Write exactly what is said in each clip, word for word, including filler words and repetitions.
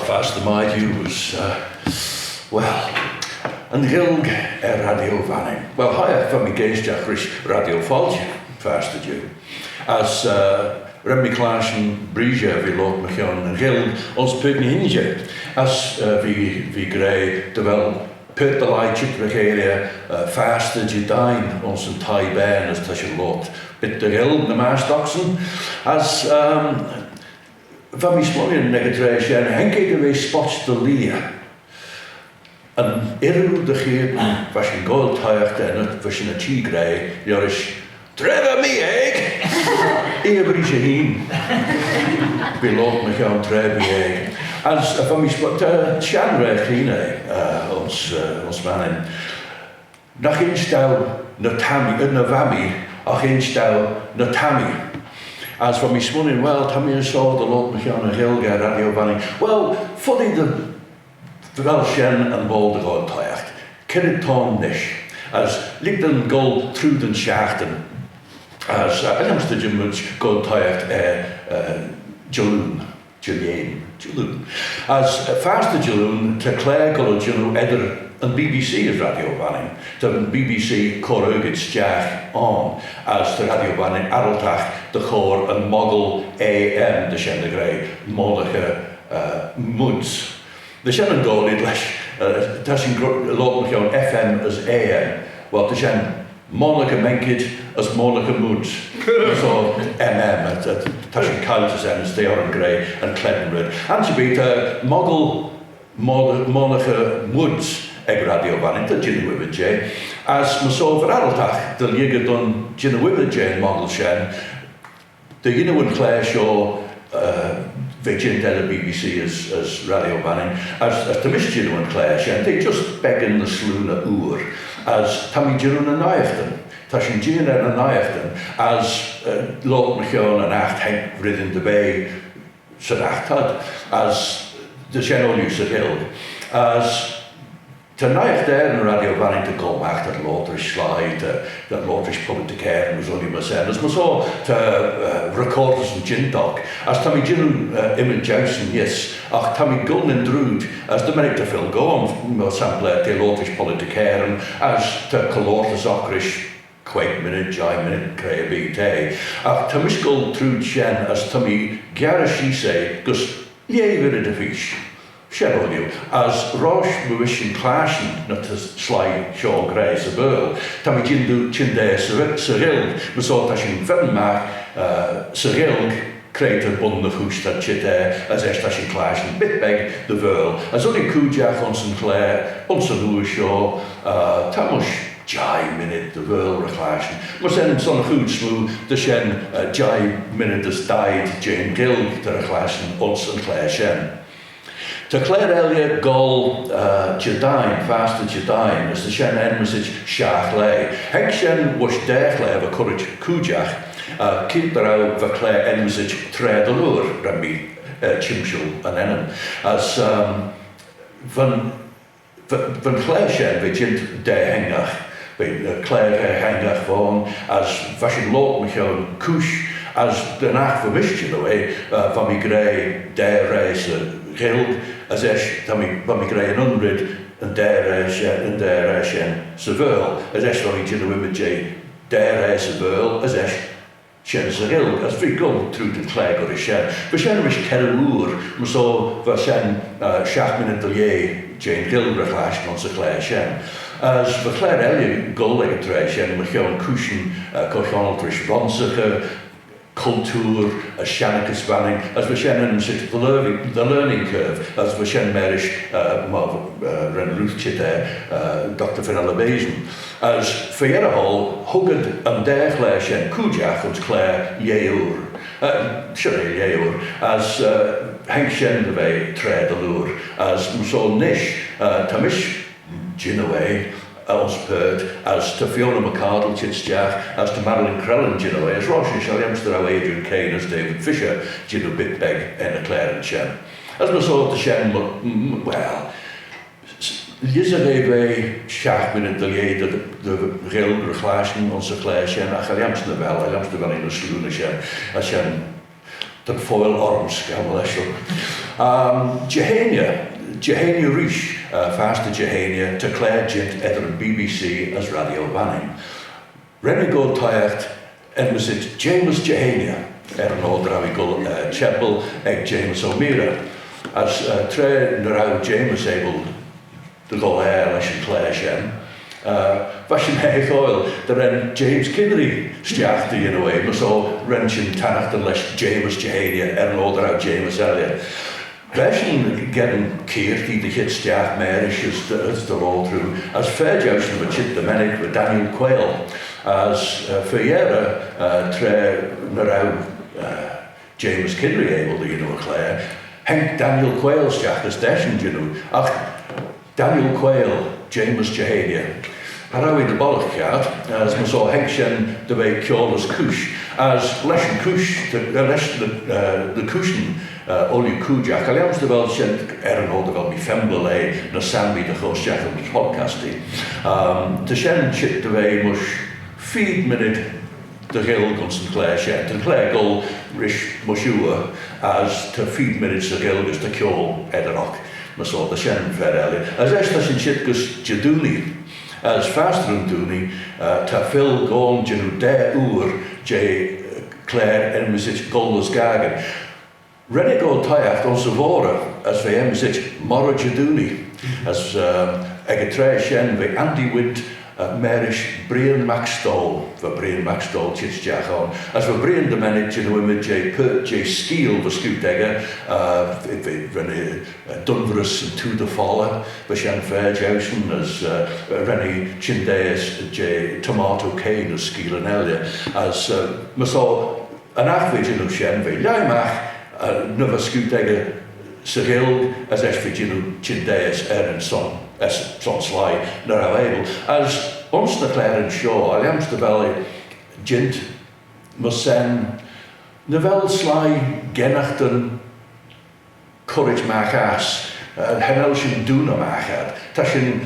Fastyr mie diu as, uh, well, yn Ghaelg er Radio Vannin. Well, hie, va mee geaishtagh rish Radio Phoill fastyr diu. As, uh, ren mee clashtyn breeshey v'eh loayrt mychione yn Ghaelg ayns paart ny h-Inshey. As, uh, v'eh, v'eh gra dy vel paart dy leih çheet ry cheilley, uh, fastyr Jeeaghyn ayns yn thie bane as ta shin loayrt bit dy Ghaelg ny mast'ocsyn. As, um, va mee smooinaghtyn ec y traa shen, haink eh dy ve spoit dy leah. Yn irroo dy cheayrtyn va shin goaill toshiaght er ny, va shin er çheet gra, liorish, "Tra va mee aeg!" Eer breeshey hene. V'eh loayrt mychione "Tra va mee aeg." As, uh, va mee sp-, ta shenn raa cheayney, uh, ayns, uh, ayns Mannin. Nagh insh dou ny ta mee, eh, ny va mee, agh insh dou ny ta mee. As va mee smooinaghtyn, well, ta mee ayns shoh dy loayrt mychione yn Ghaelg er Radio Vannin. Well, foddee dy vel shen yn boayl dy goaill toshiaght. C'red t'ayn nish? As lhig dooin goll trooid yn çhiaghtin. As, uh, lhiam's dy jean mayd goaill toshiaght er, uh, Jalloo. Jalloo, Jalloo. As, uh, fastyr Jalloo, ta claare goll jannoo eddyr yn B B C as Radio Vannin. Ta'n B B C cur argid stiagh ayn, as ta Radio Vannin arryltagh dy chur yn moggyl A M, ta shen dy ghra, monnaghey, uh, moods. Ta shen yn goaill lesh, uh, ta shin gro-, loayrt mychione F M as A M. Well, ta shen monnaghey menkit as monnaghey moods. So, M M, ta, ta, ta shin caillt as M, as t'eh orrin gra yn clane red. Ansherbee ta moggyl, mon-, monnaghey moods ec Radio Vannin, ta jannoo ymmyd jeh. As myr shoh v'ad arryltagh dy lhiggey dooin jannoo ymmyd jeh'n moggyl shen, dy yannoo yn claare shoh, uh, v'eh jeant eddyr B B C as, as Radio Vannin, as, as ta mish jannoo yn claare shen, t'eh just beggan ny sleeaney oor, as ta mee jannoo ny naighaghtyn. Ta shin jeeaghyn er ny naighaghtyn, as, uh, loayrt mychione yn aght haink reddyn dy ve 'syn aght t'ad, as ta shen ooilley 'sy Ghaelg. As ta naight er ny Radio Vannin ta goll magh, t'ad loayrt rish sleih, t'ad, t'ad loayrt rish politic er, as ooilley myr shen. As myr shoh ta, uh, recortys yn jeant oc. As ta mee jannoo, uh, ymmyd jeu 'syn neesht, agh ta mee goll nyn trooid, as dy mennick ta feill goll, myr sampleyr, t'eh loayrt rish politic er, as ta coayrt oc rish queig minnid, jeih minnid, cre erbee t'eh. Agh ta mish goll trooid shen as ta mee gearey sheese eh gys lieh minnid y pheesh. Shen ooilley. As roish my vees shin clashtyn ny ta sleih shoh gra 'sy Vaarle, ta mee jannoo çhyndaa 'sy, 'sy Ghaelg. Myr shoh ta shin feddyn magh, uh, 'sy Ghaelg, cre ta bun ny chooish t'ad çheet er, as eisht ta shin clashtyn bit beg dy Vaarle. As ooilley cooidjagh ayns yn claare, ayns yn oor shoh, uh, ta mysh jeih minnid dy Vaarle ry-chlashtyn. Myr shen son y chooid smoo, ta shen, uh, jeih minnid as daeed jeh'n Ghaelg ta ry-chlashtyn ayns yn claare shen. Ta claare elley goll, uh, Jeeaghyn, fastyr Jeeaghyn, as ta shen enmyssit Shiaght Laa. Haink shen voish daa chlare va currit cooidjagh, uh, keayrt dy row va claare enmyssit Traa dy Liooar, ren mee, uh, çhymshal yn ennym. As, um, va'n, va, va'n claare shen, v'eh jeant daa hengaght, v'eh, uh, claare daa hengaght v'ayn, as va shin loayrt mychione cooish, as dyn aght va mish jannoo eh, uh, va mee gra daa raa 'sy Ghaelg, as eisht, ta mee, va mee gra yn un red, yn daa raa shen, yn daa raa shen 'sy Vaarle, as eisht va mee jannoo ymmyd jeh daa raa 'sy Vaarle, as eisht shen 'sy Ghaelg, as v'eh goll trooid yn claare goll rish shen. Va shen rish kerroo oor, myr shoh va shen, uh, shiaght minnid dy lieh jeh'n Ghaelg ry-chlashtyn ayns y claare shen. As va claare elley goll ec y traa shen, mychione cooishyn, uh, cur-kionnalt rish ronsaghey, cultoor, as shennaghys Vannin, as va shen enmyssit The Learning, The Learning Curve, as va shen marish, uh, myr, uh, ren Ruth çheet er, uh, Doctor Fenella Bazen. As fy-yerrey hoal, hug ad yn daa chlare shen cooidjagh ayns claare lieh oor. Uh, sorry, lieh oor. As, uh, haink shen dy ve Traa dy Liooar. As myr shoh nish, uh, ta mish jannoo eh, ayns Perth, as ta Fiona McArdle çheet stiagh, as ta Marilyn Crellin jannoo eh, as roish nish, cha lhiam's dy row Adrian Caine as David Fisher jannoo bit beg er ny claren shen. As myr shoh ta shen, m-, m-, well, s-, lhisagh eh ve shiaght minnid dy lieh dy, dy Ghaelg ry-chlashtyn ayns y clare shen, agh cha lhiam's nagh vel, cha lhiam's dy vel eh ny sleeaney shen, as shen, ta'n foill orrym s'cammal eshyn. Um, Jeheiney, Jeheiney reesht, uh, fastyr Jeheiney, ta claare jeant eddyr yn B B C as Radio Vannin. Ren eh goll toshiaght enmyssit James Jeheiney, er yn oyr dy row eh goll, uh, çheppal ec James O'Meara. As, uh, tra ny row James abyl dy gholl er lesh yn claare shen, uh, va shin er ghoaill dy ren James Kinnery stiagh dy yannoo eh, myr shoh ren shin tannaghtyn lesh James Jeheiney er yn oyr dy row James elley. Va shin geddyn keayrtee dy heet stiagh marish as dy, as dy loayrt roo, as fer jeu shen va çheet dy mennick va Daniel Quayle, as, uh, fer yerrey, uh, tra ny row, uh, James Kinnery abyl dy yannoo y claare, haink Daniel Quayle stiagh as deshyn jannoo, agh Daniel Quayle, James Jeheiney. Cha row eh dy bollagh kiart, as myr shoh haink shen dy ve kiaull as cooish, as lesh yn cooish, dy, lesh ny, uh, ny cooishyn, uh, ooilley cooidjagh, er lhiam's dy vel shen er yn oyr dy vel mee feme laa ny s'anmey dy chur stiagh yn podcasty. Um, ta shen çheet dy ve mysh feed minnid dy Ghaelg ayns yn claare shen. Ta'n claare goll rish mysh oor, as ta feed minnid dy Ghaelg as ta kiaull eddyr oc. Myr shoh, ta shen fer elley. As eisht ta shin çheet gys Jedoonee, as fastyr yn Doonee, uh, ta Phil goll jannoo daa oor jeh, uh, claare enmyssit Goll as Gaccan. Ren eh goll toshiaght ayns y voghrey, as v'eh enmyssit Moghrey Jedoonee, as, um, ec y traa shen va Andy Wint, uh, marish Brian Mac Stoll, va Brian Mac Stoll çheet stiagh ayn, as va Brian dy mennick jannoo ymmyd jeh, jeh skeeal va scooyrt echey, uh, va, ren eh, uh, dunverys yn Tour de Fola, va shen fer jeu shen, as, uh, ren eh çhyndaa jeh Tomato Cane as skeealyn elley, as, uh, myr shoh, yn aght v'eh jannoo shen, v'eh lhaih magh, uh, ny va scooyrt echey 'sy Ghaelg, as eisht v'eh jannoo çhyndaa er yn son, er son sleih ny row eh abyl. As ayns ny claaren shoh, er lhiam's dy vel eh jeant myr shen, nagh vel sleih gennaghtyn currit magh ass, uh, cha nel shin dooney magh ad. Ta shin,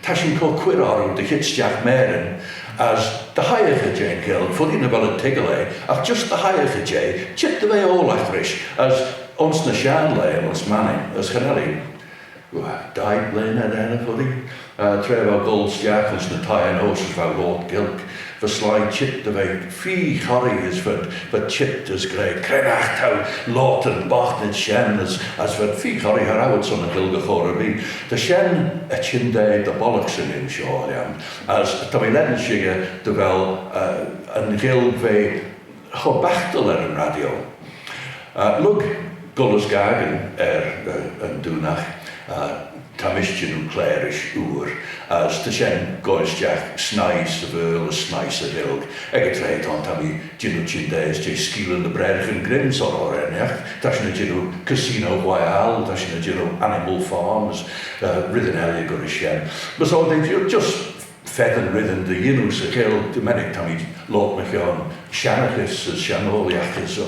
ta shin cur quiar orroo dy heet stiagh marin, as dy hoiaghey jeh'n Ghaelg, foddee nagh vel ad toiggal eh, agh just dy hoiaghey jeh, çheet dy ve oallagh rish, as ayns ny shenn laghyn ayns Mannin, as cha nel eh, daeed blein er dy henney foddee, uh, tra v'ou goll stiagh ayns ny thieyn-oast as v'ou loayrt Gaelg, va sleih çheet dy ve feer chorree as v'ad, v'ad çheet as gra, "Cre'n aght t'ou loayrt yn boghtynid shen?" as, as v'ad feer chorree, cha row ad son y Ghaelg y chur erbee. Ta shen y çhyndaa dy bollagh 'syn lhean shoh, er lhiam, as ta mee lane shickyr dy vel, uh, yn Ghaelg ve cho baghtal er yn radio. Uh, lurg Goll as Gaccan er, uh, yn Doonagh, uh, ta mish jannoo claare rish oor, as ta shen goaill stiagh snaie 'sy Vaarle as snaie 'sy Ghaelg. Ec y traa t'ayn ta mee jannoo çhyndaa jeh skeealyn dy Braaraghyn Grimm son er ennagh, ta shin jannoo Casino Royale, ta shin jannoo Animal Farm as, uh, reddyn elley gys shen. Myr shoh, they're ju-, just feddyn reddyn dy yannoo 'sy Ghaelg. Dy mennick ta mee loayrt mychione shennaghys as shenn ooilley as,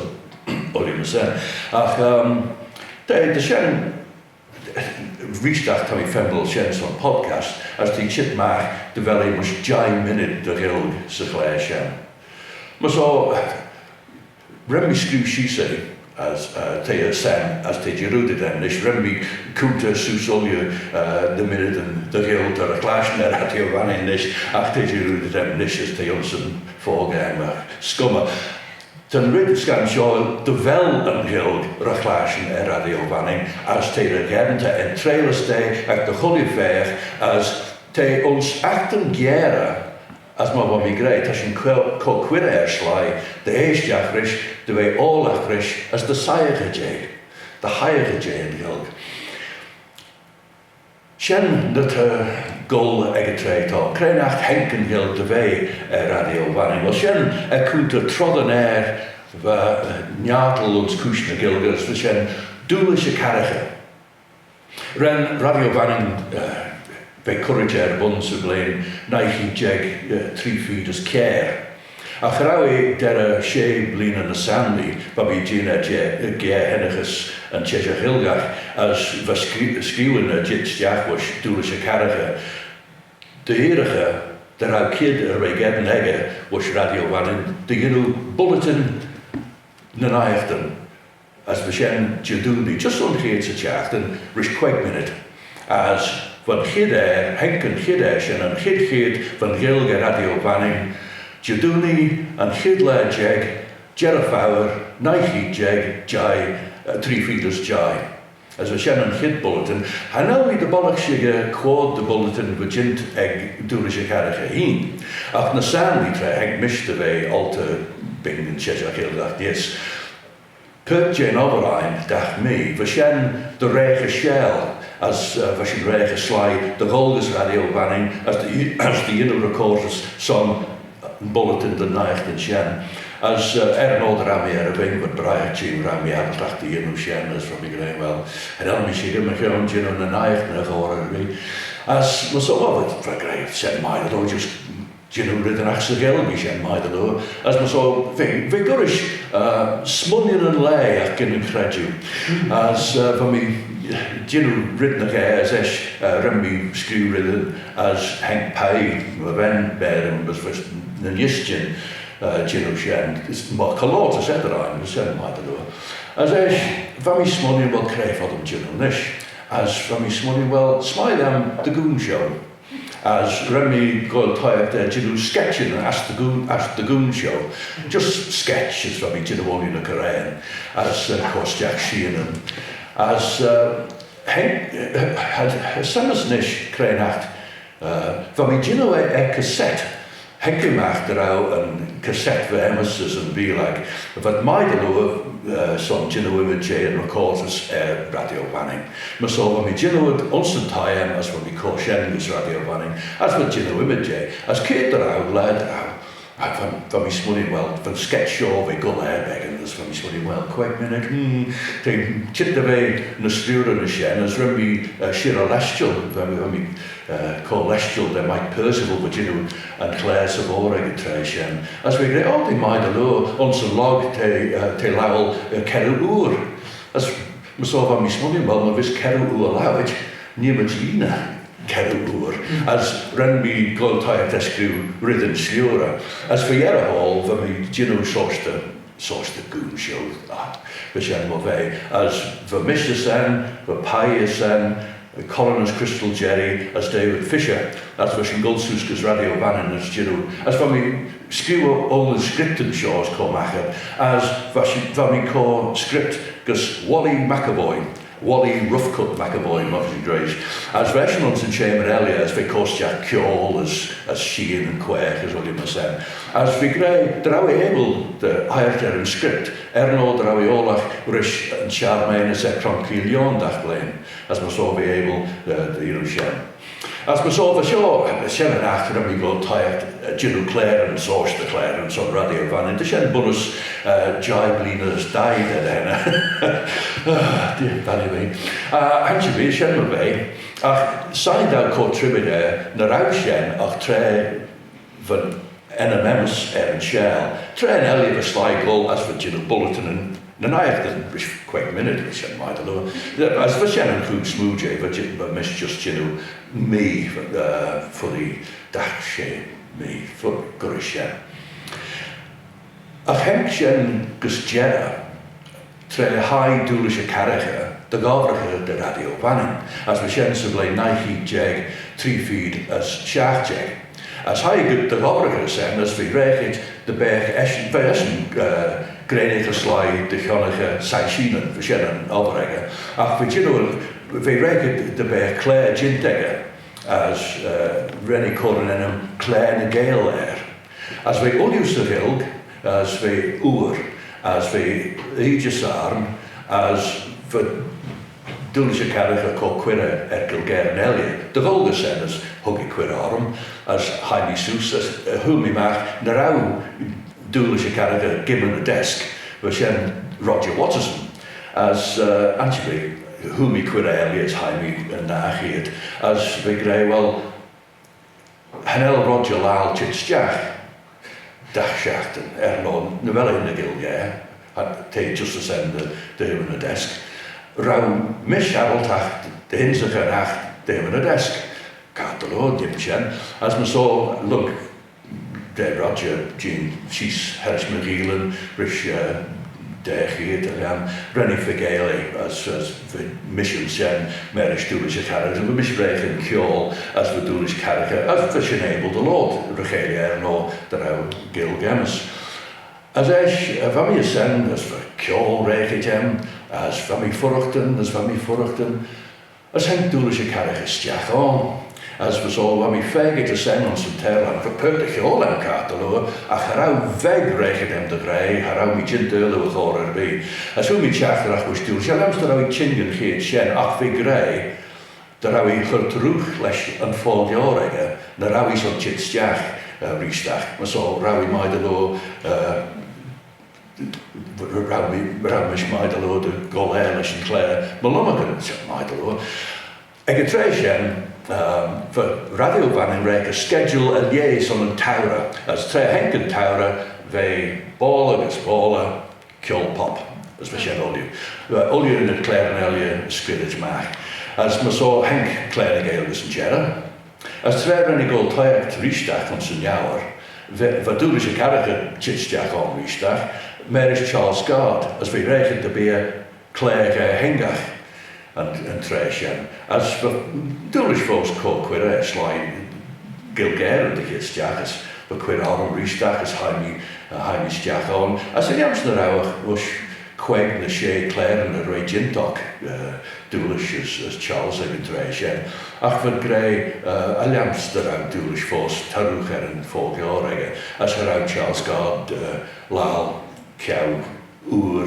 ooilley myr shen. Agh, um, ta, ta shen, reesht ta mee feme shen son podcast, as t'eh çheet magh dy vel eh mysh jeih minnid dy Ghaelg 'sy chlare shen. Myr shoh, ren mee screeu sheese eh, as, uh, t'eh er shen, as t'eh jarroodit aym nish. Ren mee coontey seose ooilley, uh, ny minnidyn dy Ghaelg ta ry-chlashtyn er Radio Vannin nish, agh t'eh jarroodit aym nish as t'eh ayns yn phoagey aym, agh s'cummey. Ta'n red scanshoil dy vel yn Ghaelg ry-chlashtyn er Radio Vannin, as t'eh ry-gheddyn, ta e treishteil, agh dy chooilley pheccah, as t'eh ayns accan giarey, as myr va mee gra, ta shin cur, cur quiar er sleih dy eaishtagh rish, dy ve oallagh rish, as dy soiaghey jeh, dy hoiaghey jeh yn Ghaelg. Shen ny ta goll ec y traa t'ayn. Cre'n aght haink yn Ghaelg dy ve er Radio Vannin? Well, shen er coontey trooid yn ayr va, eh, niartal ayns cooish ny Gaelgey, as va shen Doolish y Karagher. Ren Radio Vannin, eh, ve currit er bun 'sy vlein nuy cheead jeig, eh, tree feed as kiare. Agh cha row eh derrey shey bleeaney ny s'anmey va mee jeeaney er, eh, giare hennaghys yn Çheshaght Ghailckagh, as va scre-, screeuyn er jeet stiagh voish Doolish y Karagher. Dy eiraghey, dy row kied er ve geddyn echey voish Radio Vannin dy yannoo bulletin ny naighaghtyn. As va shen Jedoonee, just son chied 'sy çhiaghtin, rish queig minnid. As va'n chied er, haink yn chied er shen, yn chied cheead va'n Ghaelg er Radio Vannin, Jedoonee, yn chied laa jeig, Jerrey Fouyir, nuy cheead jeig, jeih, eh, tree feed as jeih. As va shen yn chied bulletin. Cha nel mee dy bollagh shickyr quoid dy bulletin va jeant ec Doolish y Karagher hene. Agh ny s'anny, tra haink mish dy ve oltey, b'in yn çheshaght Ghaelgagh neesht, paart jeh'n obbyr ain dagh mee, va shen dy reaghey share, as, eh, va shin reaghey sleih dy gholl gys Radio Vannin, as dy, as dy yannoo recortys son bulletin dy naight ayns shen. As, eh, er yn oyr dy row mee er y veain, v'ad briaght jeh, row mee arryltagh dy yannoo shen, as va mee gra, well, cha nel mee shickyr mychione jannoo ny naight na ghorree. As mysh shoh, well, va gra, shen mie dy liooar, just jannoo red ennagh 'sy Ghaelg, shen mie dy liooar. As mysh shoh, v'eh, v'eh gollrish, eh, smooinaghtyn laa ec yn chredjue. As, eh, va mee jannoo red ny ghaa, as eisht, eh, ren mee screeu red, as haink peiy, my ven, baarym, as va nyn eeastyn, eh, jannoo shen, as myr cur loayrt as eddyr ain, as shen mie dy liooar. As eisht, va mee smooinaghtyn, well, cre foddym jannoo nish. As va mee smooinaghtyn, well, s'mie lhiam dy goon shoh. As ren mee goaill toshiaght er jannoo sketchyn ass dy goon, ass dy goon shoh. Just sketch, as va mee jannoo ooilley ny coraghyn, as, eh, cur stiagh sheeanyn. As, eh, haink, eh, eh, eh, s'aym's nish cre nagh, eh, va mee jannoo eh, eh, cassette. Haink oo magh dy row yn cassette va aym's as yn beeal, v'ad mie dy liooar, eh, son jannoo ymmyd jeh yn recortys er Radio Vannin. Mysh shoh, va mee jannoo ad ayns yn thie aym, as va mee cur shen gys Radio Vannin, as v'ad jannoo ymmyd jeh, as cre dy row, laa dy row, va, va mee smooinaghtyn, well, va'n sketch shoh, v'eh goll er beggan, as va mee smooinaghtyn, well, queig minnid, hmm, t'eh çheet dy ve ny scrieuryn ayns shen, as ren mee, eh, shirrey leshtal, va, va mee eh, cur leshtal da Mike Percival, va jannoo yn Clare 'sy Vòrag yn traa shen. As v'eh gra, oh, t'eh mie dy liooar, ayns yn log t'eh, eh, t'eh lowal, eh, kerroo oor. As mysh shoh, va mee smooinaghtyn, well, my vees kerroo oor lowit, nee mayd lhieeney kerroo oor. As ren mee goaill toshiaght er screeu red yn sliurey. As fy-yerrey hoal, va mee jannoo seose dy seose dy goon shoh, ah, va shen my vea. As va mish ayns shen, va pie ayns shen, Colin as Crystal Jerry, as David Fisher, as va shin goll seose gys Radio Vannin as jannoo. As va mee screeu ooilley ny scriptyn shoh as cur magh ad, as va shin, va mee cur script gys Wally McAvoy. Wally Roughcut McAvoy, myr shin greaysh. As va eshyn ayns yn çhamyr elley, as v'eh cur stiagh kiaull as, as sheean yn quaagh as ooilley myr shen. As v'eh gra, dy row eh abyl dy eiyrt er yn script, er yn oyr dy row eh oallagh rish yn Charmaine as er Cronk Keeill Eoin dagh vlein. As mysh shoh v'eh abyl, eh, dy, you know, shen. As mysh shoh, va shoh, shen yn aght ren mee goaill toshiaght, eh, jannoo claren, seose dy claren son Radio Vannin. Ta shen bunnys, eh, jeih bleeaney as daeed er dy henney. Ah, dear, Vannin mee. Ah, ansherbee, shen my vea. Agh shegin dou cur trimmid er, ny row shen, agh tra va'n ennym aym's er yn çheyll. Tra yn elley va sleih goll as va jannoo bulletin ny naightin rish queig minnid, va shen mie dy liooar. As va shen yn chooid smoo jeh, va, va mish just jannoo mee, eh, foddee dagh shey mee, fo-, gollrish shen. Agh haink shen gys jerrey, tra hie Doolish y Karagher dy ghoyraghey dy Radio Vannin, as va shen 'sy vlein nuy cheead jeig, tree feed as shiaght jeig. As hie eh dy ghoyraghey shen, as v'eh reaghit dy beagh eshyn, va eshyn, eh, greinnaghey sleih dy chionnaghey soie sheeanyn, va shen yn obbyr echey. Agh va jannoo, v'eh reaghit dy beagh claare jeant echey, as, eh, ren eh cur yn ennym Claare ny Gael er. As v'eh ooilley 'sy Ghaelg, as v'eh oor, as v'eh eejys ayrn, as va Doolish y Karagher cur cuirrey er Gaelgeyryn elley. Dy gholl gys shen as hug eh cuirrey orrym, as hie mee seose, as, eh, hooar mee magh, ny row Doolish y Karagher gymmyn y desk, va shen Roger Watterson. As, eh, ansherbee, hooar mee cuirrey elley as hie mee yn nah cheead, as v'eh gra, well, cha nel Roger laccal çheet stiagh dagh shiaghtin, er yn oyr, nagh vel eh ny Gaelgeyr, t'eh just ayns shen dy, dy, dy ymmyd ny desk. Row mish arryltagh dy ynsaghey yn aght dy ymmyd ny desk. Caghlaa dy liooar, neeym shen. As myr shoh, lurg da Roger jeeaghyn sheese harrish my gheillyn rish, eh, daa cheead er lhiam, ren ee faagail eh, as, as va mish ayns shen marish Doolish y Karagher, va mish reaghyn kiaull, as va Doolish Karagher, as va shin abyl dy loayrt, ry-cheilley er yn oyr dy row Gaelg aym's. As eisht, eh, va mee ayns shen, as va kiaull reaghey jeh'n, as va mee fuirraghtyn, as va mee fuirraghtyn, as haink Doolish y Karagher stiagh ayn. As va so, va mee faagail ayns shen ayns yn Taarlan, va paart dy chiaull aym kiart dy liooar, agh cha row veg reaghey aym dy ghra, cha row mee jeant aarloo y chor erbee. As hooar mee çhaghteragh voish Doolish, er lhiam's dy row ee çhing yn cheayrt shen, agh v'eh gra, dy row ee hoirt ruagh lesh yn folklore echey, ny row ee son çheet stiagh, eh, reesht agh. My so, row ee mie dy liooar, eh, row mee, row mish mie dy liooar dy gholl er lesh yn clare, my lomarcan, mie dy liooar. Ec y traa shen, ehm, va Radio Vannin reaghey schedule er lheh son yn Tourey, as tra haink yn Tourey, v'eh boalley gys boalley, kiaull pop, as va shen ooilley. Va ooilley ny claren elley scrimmage magh. As my so haink Clare ny Gael gys yn Jerrey. As tra ren ee goll toshiaght reesht agh ayns yn Neuyr, va, va Doolish y Karagher çheet stiagh ayn reesht agh, marish Charles Gard, as v'eh reaghey dy beear Clare Ghaa Hengagh yn, yn traa shen. As va Doolish foast cur cuirrey er sleih Gaelgeyryn dy cheayrt stiagh, as va cuirrey orrym reesht agh, as hie mee, hie mee stiagh ayn. As er lhiam's ny row agh voish queig ny shey claren dy row jeant oc, eh, Doolish as, as Charles ec yn traa shen. Agh v'ad gra, eh, er lhiam's dy row Doolish foast tarroogh er yn folklore echey, as cha row Charles Gard, eh, laccal ceau oor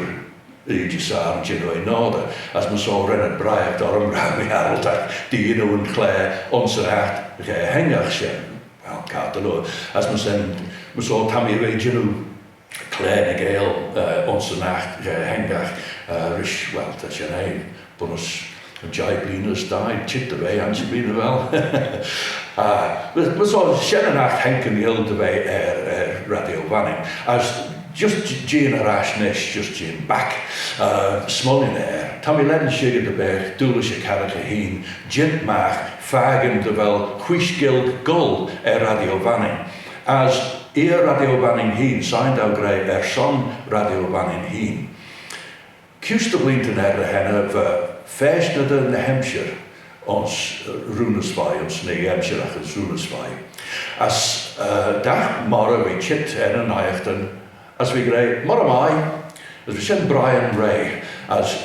oie as ayrn jannoo eh noadyr, as my so ren ad briaght orrym row mee arryltagh dy yannoo yn clare ayns yn aght Ghaa Hengagh shen, well, kiart dy liooar, as my shen, my so ta mee er ve jannoo Clare ny Gael, eh, ayns yn aght Ghaa Hengagh, eh, rish, well, ta shen eh, bunnys jeih bleeaney as daeed, çheet dy ve, ansherbee nagh vel. Ah, my, my so, shen yn aght haink yn Ghaelg dy ve er, er Radio Vannin. As just j-, jeeaghyn er ash nish, just jeeaghyn back, eh, smooinaghtyn er. Ta mee lane shickyr dy beagh Doolish y Karagher hene jeant magh fakin dy vel Wheesh Gaelg goll er Radio Vannin. As er Radio Vannin hene, shegin dou gra er son Radio Vannin hene. Kuse dy bleeantyn er dy henney va Faashnagh ny Hampshire ayns, eh, Roon-y-Svaih, ayns New Hampshire agh ayns Roon-y-Svaih. As, eh, dagh moghrey v'eh çheet er ny naiaghtyn, as v'eh gra, "Moghrey mie," as va shen Brian Ray, as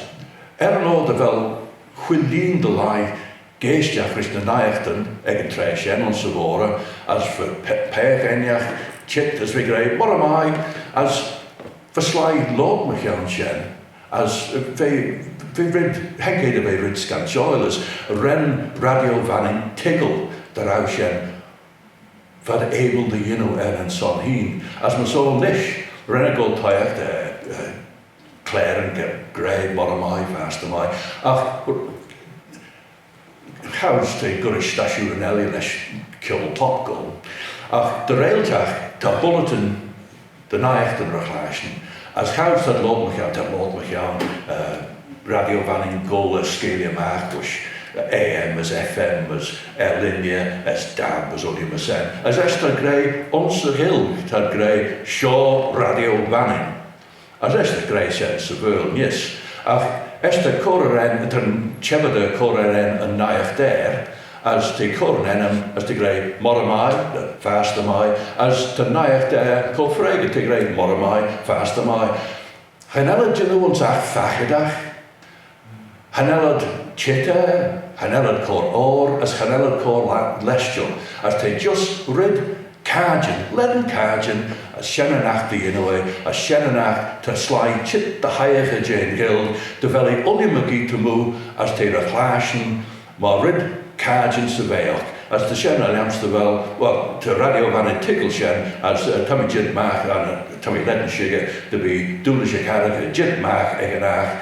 er yn oyr dy vel whilleen dy leih geaishtagh rish ny naiaghtyn ec yn traa shen ayns y voghrey, as va pa-, paagh ennagh çheet, as v'eh gra, "Moghrey mie," as va sleih loayrt mychione shen, as, eh, v'eh, v'eh red, haink eh dy ve red scanshoil, as ren Radio Vannin toiggal dy row shen, v'ad abyl dy yannoo er yn son hene. As my so nish, ren eh goll toshiaght, eh, eh, claren gra, "Moghrey mie, fastyr mie." Agh choud's t'eh goll rish stashoonyn elley lesh kiaull pop goll. Agh dy reiltagh ta bulletin dy naiaghtyn ry-chlashtyn. As choud's t'ad loayrt mychione, t'ad loayrt mychione, eh, Radio Vannin goll er skeayley magh voish A M as F M as er-lhinney as dab as ooilley myr shen. As eisht t'ad gra ayns y Ghaelg, t'ad gra, "Shoh Radio Vannin." As eisht t'ad gra shen 'sy Vaarle neesht. Agh eisht t'ad cur er ayn, ta'n çhibbyr er cur er ayn yn naight er, as t'eh cur yn ennym, as t'eh gra, "Moghrey mie," fastyr mie, as ta'n naight er cur freagot, t'eh gra, "Moghrey mie, fastyr mie." Cha nel ad jannoo ayns aght faggadaght. Cha nel ad çheet er, cha nel ad cur oyr, as cha nel ad cur la-, leshtal, as t'eh just red cadjin, lane cadjin, as shen yn aght dy yannoo eh, as shen yn aght ta sleih çheet dy hoiaghey jeh'n Ghaelg, dy vel eh ooilley mygeayrt-y-moo, as t'eh ry-chlashtyn myr red cadjin 'sy veaghey. As ta shen er lhiam's dy vel, well, ta Radio Vannin toiggal shen, as, eh, ta mee jeant magh, eh, ta mee lane shickyr dy bee Doolish y Karagher jeant magh ec yn aght,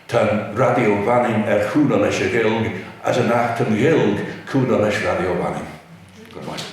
ta'n Radio Vannin er cooney lesh y Ghaelg, as yn aght ta'n Ghaelg cooney lesh Radio Vannin. Good morning.